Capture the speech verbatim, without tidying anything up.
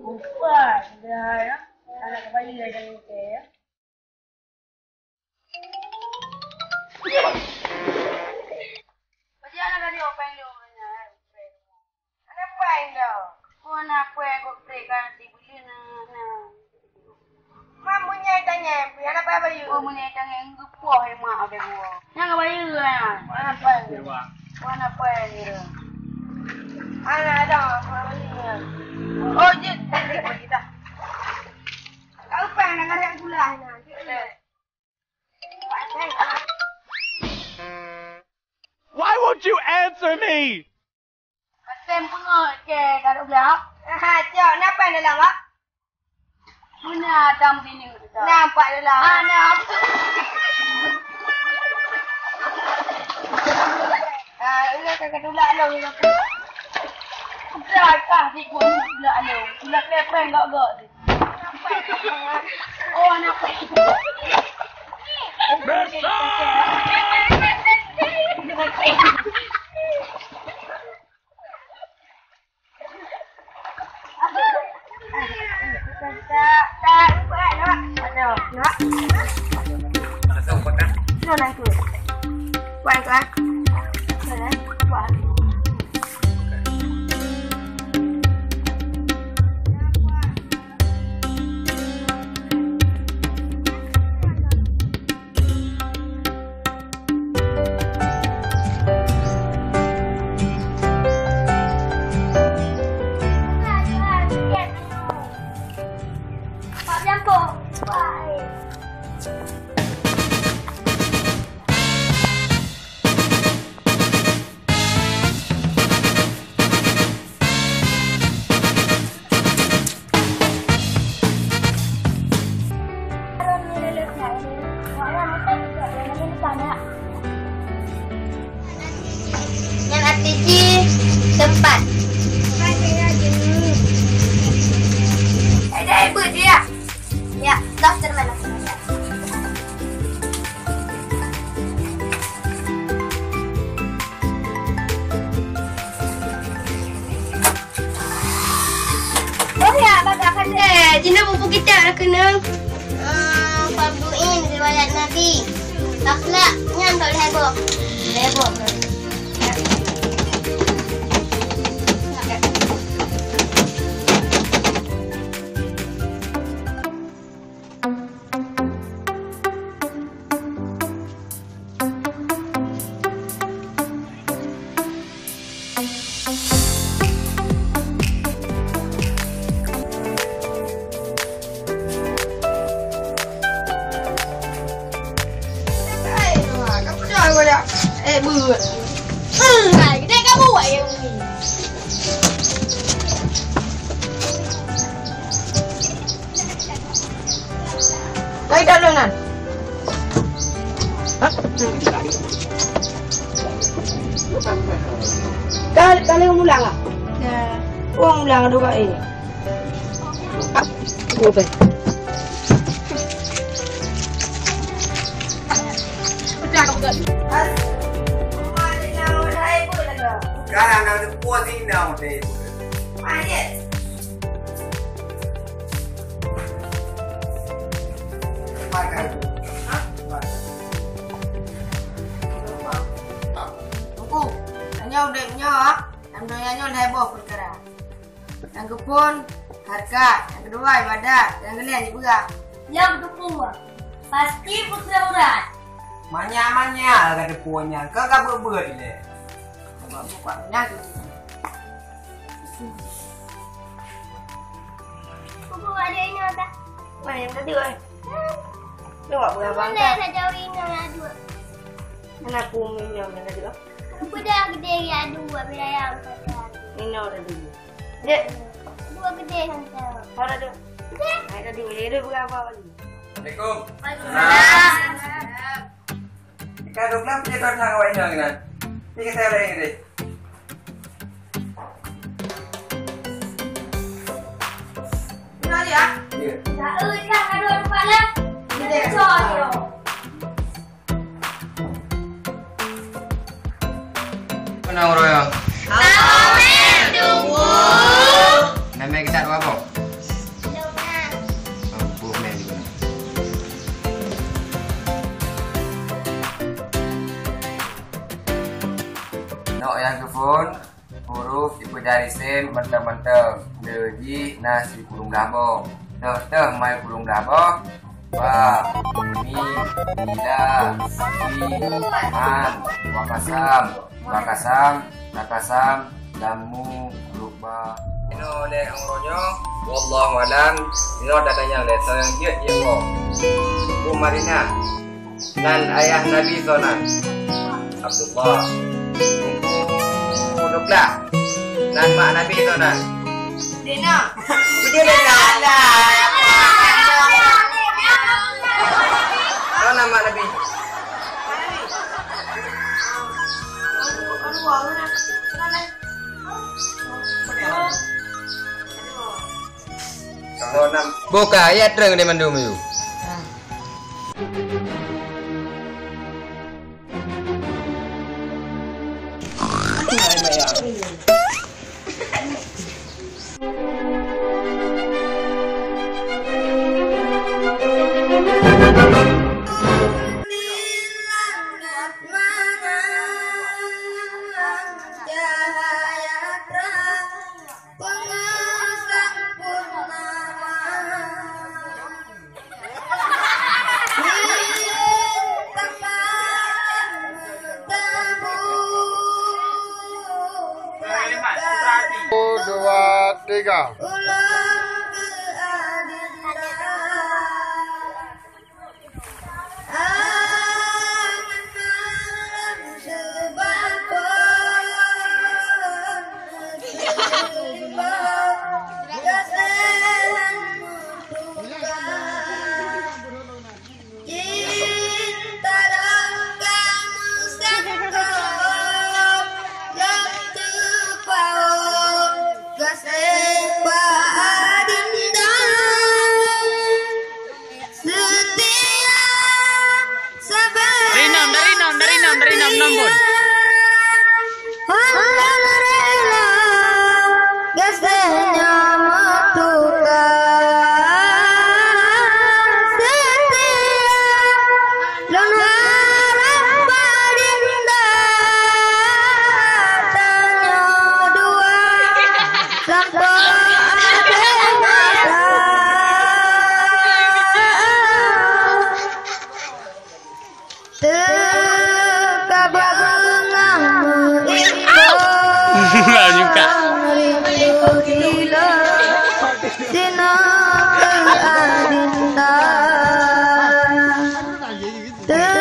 Bukan, dah ya. Anak bayi dah jangan ke ya. Macam mana tadi orang panggil orang nya? Anak panggil dah. Oh, anak panggil kau berikan di beli na na. Mak, meunyoe tanyong, pian apa bayeue? Oh, meunyoe tanyong, geupoh, eh, mak, ada dua. Nyang ka bayeue, eh. Mana apa? Mana apa, eh, dia? Mana ada, apa bayeue? Oh, jeuet, nanti pergi dah. Kau payah nak ngajar gula, nah. Why won't you answer me? Patem peungeut ke, Kak Doblak? Aha, cok, napa dalam, Wak? Meunan tam bini kita. Nampak dalam. Ah, nampak. Ah, ini Kak Doblak long, ini. Dah, kah, si gua ni, Doblak long. Doblak kepeng gak-gak. Oh, anak. Nyan arti jih teumpat. Eh, dah, eh, beuet je, ya. Ya, dah, teman. Oh ya, bagah kata. Eh, jinoe buku kitab dah keuneuk. Ah, Fardhu Ain, riwayat Nabi. Akhlak, nyan tok lhèe boh. Lhèe boh. Eh, buet. Eh, hai, gede kamu, wak, ya, Umi. Kai dah lôn nan. Hah? Ka, ka lôn mulang ah? Ya. Oh, mulang dua kali. Ah, oh, baik. Pecah dong, guys. Sekarang dah ada puas ni, dah ada. Ah, yes. Teungku, tanyoe udép nyoe, lam donya nyoe lhèe boh peukara. Nyang keuphôn, hareukat, nyang keudua, ibadat, nyang keulhèe, jipeugah. Nyang keupeu, pasti peukara urat. Manya-manya ka teupeue nyan, ka, ka beuet-beuet ilèe. Buka-buka nyan. Buku ada inoe dah. Mana yang tadi, oi? Ni awak berapa angkat? Mana dah jauh inoe yang dua? Mana aku minum yang tadi, oh? Aku dah gede ya dua, bila yang kata. Minum tadi. Dek. Dua gede hantar. Mana tu? Dek. Hai, tadi boleh dek berapa lagi? Assalamualaikum. Waalaikumsalam. Ka dua belas peujabat nyang awak inong nyan. Ni ka saya lain deh. Ina dia? Ya. Dah, eh, dah, ada tempat lah. Kita cari. Mana orang ya? Amin, tunggu. Nama kita dua apa? Huruf ipeujari sem mantong-mantong. Le jih na sikureueng blah boh. Teuh-teuh mai kureueng blah boh. Ba, mi, ila, fi, an, wakasam, wakasam, nakasam, lamu, ruba. Inoe lé uroe nyoe, wallahu alam. Inoe tatanyong lé soe nyang jeuet jeuet woe. Ummu Marinah. Nan ayah Nabi soe nan? Abdullah. Ummu Lukla. Nan mak Nabi soe nan? Dina. Betul, Dina. Soe nan mak Nabi? Buka ayat terang di mandum tu. Satu, dua, tiga. Seutia sabar. Dari enam, dari enam, dari enam, dari enam, enam pun. Hana rela gaséh nyoe meutuka. Seutia lôn harap baginda tanyoe dua. Sampoe akhé masa. Teuka beungah meuimbong. Lah, nyungkak. Rindu gila sinoe keu adinda. Teu